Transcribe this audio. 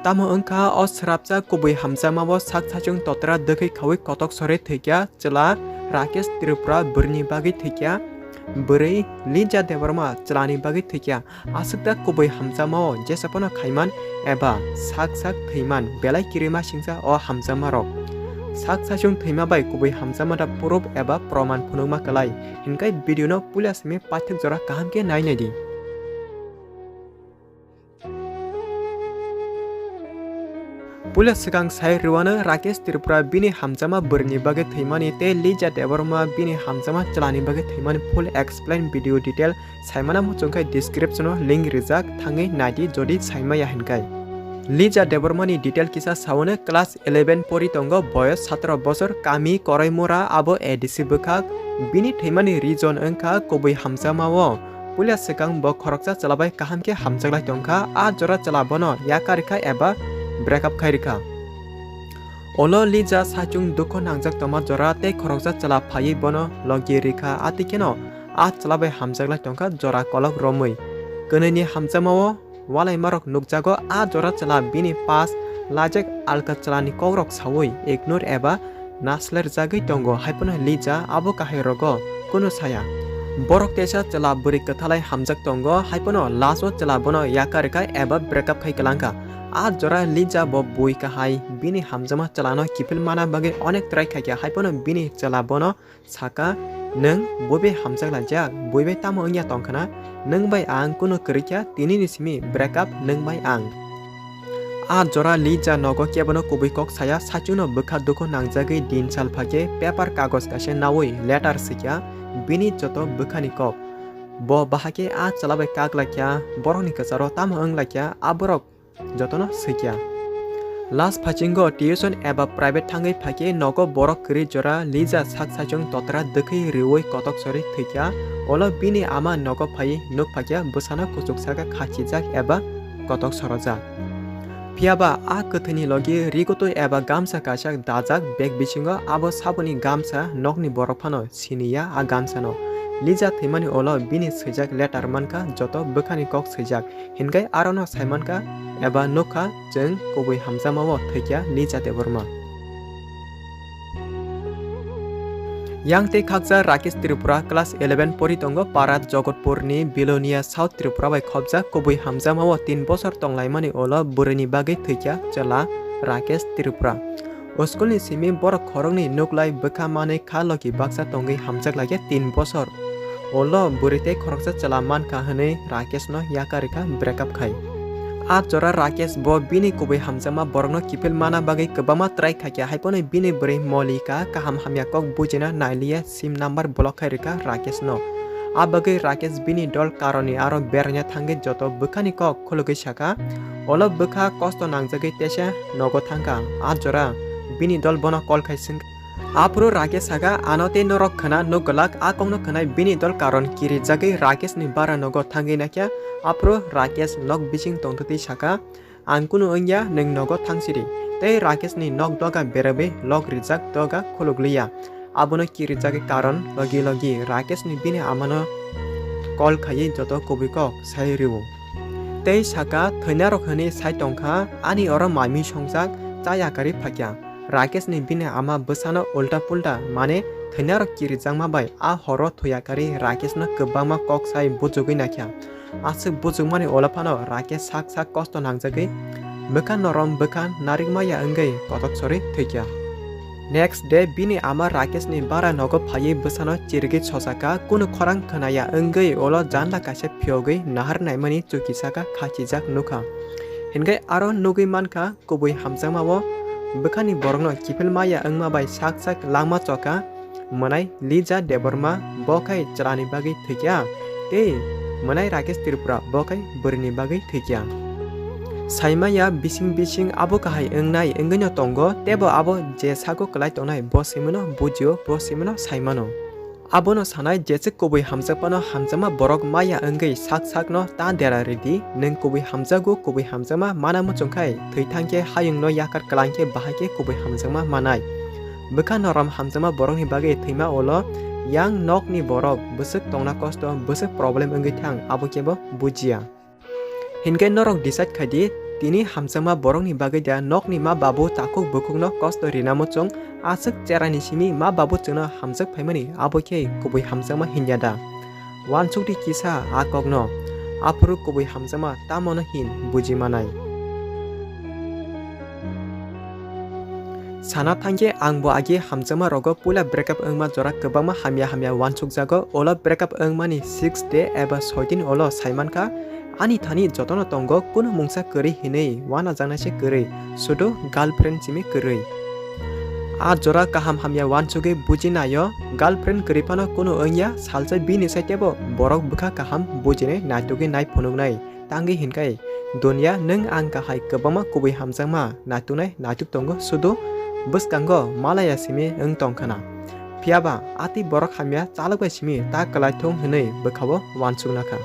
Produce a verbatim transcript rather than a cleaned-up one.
Tamo wngkha o swrapsa kubui hamjakmao sak sachung totra dwkhwi khaui kotok sorwi thwikya chwla Rakesh Tripura bwrwini bagwi thwikya, bwrwi Lija Debbarma chwlani bagwi thwikya. Aswk da kubui hamjakmao jesa phano khaiman eba sak sak thwiman belai kirima singsa o hamjakmarok. Sak sachung thwima bai kubui hamjakma da proof eba proman phunukma kwlai. Hinkhe video no puila simi paithak jora kaham khe nai nai di. Puila swkang sai rwano Rakesh Tripura bini hamjakma bwrwini bagwi thwimani tei Lija Debbarma bini hamjakma chwlani bagwi thwimani full explain video detail saimana muchungkhe description o link rijak thangwi naidi jodi saimaya hinkai. Lija Debbarmani detail kisa saono class eleven pori tongo, boyos satro bosor, kami Koraimura, abo A D C bwkhak. Bini thwimani reason wngkha kubui hamjakmao. Puila swkang bo khoroksa chwla bai kaham khe hamjaklai tongkha, a jora chwla bono yakarwi kha eba break up khai rwkha. Olo Lija sachung dukho nangjak tongma jora tei khoroksa chwla phaiwi bono logi rwkha, a twi kheno a chwla bai hamjaklai tongkha jora kolok romwi. Kwnwini hamjakmao walaimarok nukjago, a jora chwla bini past lajak alka chwlani kokrok saui ignore eba naslerjagwi tongo, haiphano Lija abo kahai rogo kunu saya. Borok teisa chwla bwrwi kwthalai hamjak tongo, haiphano last o chwla bono yakarwi kha eba break up khai kwlangkha. A jora Lija bo bui kahai bini hamjakma chwlano kiphil mana bagwi onek try khaikha, haiphano bini chwla bono saka, "Nwng bui bai hamjak laijak, bui bai tamo wngya tongkhana? Nwng bai ang kunu kwrwikha, tinini simi break up nwng bai ang." A jora Lija nogo kebono kubui kok saya, sachungno bwkha dukhu nangjagwi din sal phakhe paper kagoj kaisa naui letter swikha bini joto bwkhani kok. Bo bahai khe a chwla bai kak laikha, borokni kwcharo tamo wng laikha, a borok jotono swikha. Last phaichingo tuition eba private thangwi phaikhe nogo borok kwrwi jora Lija sak saichung totra dwkhwi rwui kotok sorwi thwikha. Olo bini ama nogo phaiwi nuk phaikha bwsano kuchuk saka khachijak eba kotok sorojak. Phiyaba a kwthwini logi rigotwi eba gamsa kaisa dajak bag bisingo, abo saboni gamsa, nokni borok phano siniya a gamsano. Lija thwimani ulo bini swijak letter mankha, joto bwkhani kok swijak. Hinkhe arono saimankha eba nukha chwng kubui hamjakmao thwikha Lija Debbarma. Yang tei khaksa Rakesh Tripura class eleven pori tongo, para Jogotpurni Bilonia, South Tripura bai khopjak. Kubui hamjakmao tin bosor tonglaimani ulo bwrwini bagwi thwikha chwla Rakesh Tripura. O school ni simi borok khoroknwi nuklai bwkha manwi kha logi baksa tongwi hamjak laikha tin bosor. Ulo bwrwi tei khoroksa chwla mankha hwnwi Rakesh no yakarwi kha break up khai. A jora Rakesh bo bini kubui hamjakma borokno kiphil mana bagwi kwbangma try khaikha, haiphano bini bwrwi Molika kaham hamya kok bujina nailiya sim number block khai rwkha Rakesh no. A bagwi Rakesh bini dol Karoni aro beraina thangwi joto bwkhani kok khulugwi sakha, "Olo bwkha kosto nangjagwi teisa nogo thangkha." A jora bini dol bono call khai swngkha. Aphuru Rakesh sakha, "Ano tei norok khwna nuk glak." A kokno khwnai bini dol Karon kirijagwi Rakeshni bara nogo thangwi naikha. Aphuru Rakesh nok bising tongtwtwi sakha, "Ang kunu wngya, nwng nogo thangsidi." Tei Rakeshni nok doga berabwi lock rijak, doga khulukliya. Abono kirijagwi Karon logi logi Rakeshni bini amano call khaiwi joto kubui kok sai rwo. Tei sakha, "Thwinarok hwnwi sai tongkha, ani oro mami songjak, cha yakarwi phaikha." Rakeshni bini ama bwsano ulta pulta, mane thwinarok kirijakma bai a horo thwi yakarwi Rakeshno kwbangma kok sai bujugwi naikha. Aswk bujukmani ulo phano Rakesh sak sak kosto nangjagwi bwkha norom bwkha narikma ya wngwi kotok sorwi thwikha. Next day bini ama Rakeshni bara nogo phaiwi bwsano chirigwi sochakha, kunu khorang khwnaya wngwi ulo janla kaisa phiyogwi nahar naimani chuki saka khachijak nukha. Hinkhe aro nugwi mankha, kubui hamjakmao bwkhani borokno kiphil maya wngma bai sak sak langma chokha mwnai Lija Debbarma, bo khai chwlani bagwi thwikha, tei mwnai Rakesh Tripura, bo khai bwrwini bagwi thwikha. Saimaya bising bising abo kahai wngnai wngwino tongo, teibo abo je sago kwlai tongnai bo simino bujio, bo simino saimano. Abono sanai, jeswk kubui hamjakmano hamjakma borok maya wngwi sak sakno ta dera ridi. Nwng kubui hamjago, kubui hamjakma mana muchungkhai thwi thangkhe hayungno yakar kwlangkhe bahai khe kubui hamjakma manai. Bwkha norom hamjakma borokni bagwi thwima ulo yang nokni borok bwswk tongna kosto, bwswk problem wngwi thang, abo kebo bujiya. Hinkhe norok decide khai di, Tini hamjakma borokni bagwi da nokni ma babu takhuk bukhukno kosto rina muchung, aswk cherani simi ma babu chwngno hamjak phaimani abo khe kubui hamjakma hinya da? Wansukdi kisa a kokno, aphuru kubui hamjakma tamono hin buji manai. Sana thangkhe ang bo age hamjakma rogo puila breakup wngma jora kwbangma hamya hamya wansukjago, ulo breakup wngmani six day eba soi din ulo saimankha, ani thani jotono tongo, kunu mungsa kwrwi hinwi wanajaknai se kwrwi, sudu girlfriend simi kwrwi. A jora kaham hamya wansugwi buji naio, girlfriend kwrwi phano kunu wngya, salsa bini sai tebo borok bwkha kaham bujinai naitugwi nai phunuknai. Tangwi hinkai, dunya nwng ang kahai kwbangma kubui hamjakma naituknai naituk tongo, sudu bwskango malaya simi wng tongkhana. Phiyaba atwi borok hamya chalok bai simi ta kwlai thung hinwi bwkhao wansuknakha.